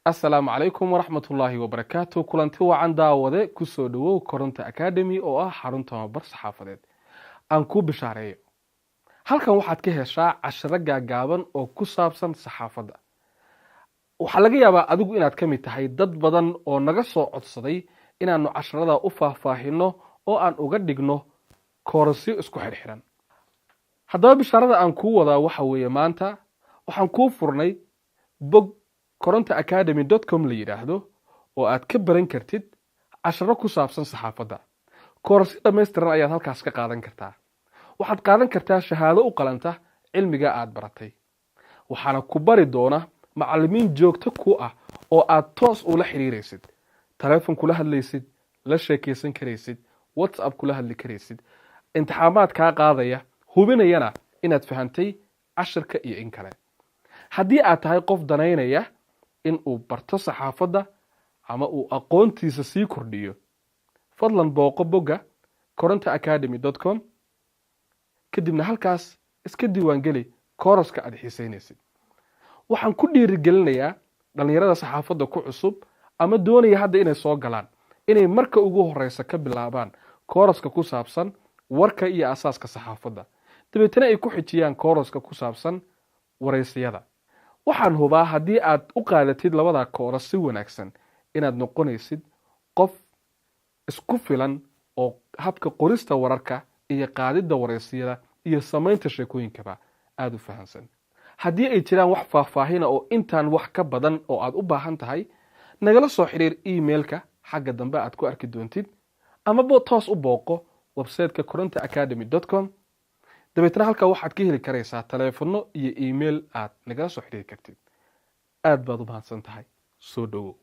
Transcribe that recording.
Asalaamu calaykum waraxmatullaahi wabarakaatu. Kulanti wacan, daawade. Kusoo dhowow Koronta Academy oo ah xarun tababar saxaafadeed. Aan kuu bishaareeyo, halkan waxaad ka heshaa casharo gaagaaban oo ku saabsan saxaafadda. Waxaa laga yaabaa adigu inaad ka mid tahay dad badan oo naga soo codsaday inaanu casharada u faahfaahino oo aan uga dhigno koorasyo isku xirxiran. Haddaba, bishaarada aan kuu wadaa waxa weeye, maanta waxaan kuu furnay bog korontaacademy.com la yidhaahdo oo aad ka baran kartid casharo ku saabsan saxaafadda. Koorasyo dhammaystiran ayaad halkaas ka qaadan kartaa. Waxaad qaadan kartaa shahaado u qalanta cilmiga aad baratay, waxaana ku bari doona macallimiin joogto ku ah oo aad toos ula xiriiraysid, taleefon kula hadlaysid, la sheekaysan karaysid, WhatsApp kula hadli karaysid, imtixaamaad kaa qaadaya, hubinayana inaad fahantay cashirka iyo in kale. Haddii aad tahay qof danaynaya in uu barto saxaafadda ama uu aqoontiisa sii kordhiyo, fadlan booqo bogga korontaacademy.com, kadibna halkaas iska diiwaangeli kooraska aad xiisaynaysid. Waxaan ku dhiirigelinayaa dhallinyarada saxaafadda ku cusub ama doonaya hadda inay soo galaan inay marka ugu horeysa ka bilaabaan kooraska ku saabsan warka iyo asaaska saxaafadda, dabeetana ay ku xijiyaan kooraska ku saabsan waraysiyada. Waxaan hubaa haddii aad u qaadatid labada kooras si wanaagsan inaad noqonaysid qof isku filan oo habka qorista wararka iyo qaadidda waraysiyada iyo samaynta sheekooyinkaba aada u fahamsan. Haddii ay jiraan wax faahfaahina oo intaan wax ka badan oo aad u baahan tahay, nagala soo xiriir emailka xagga dambe aad ku arki doontid, amaba toos u booqo websiteka korontaacademy.com. Dabeetna halkaa waxaad ka heli karaysaa taleefanno iyo email aad nagala soo xiriiri kartid. Aad baad u mahadsan tahay. Soo dhowow.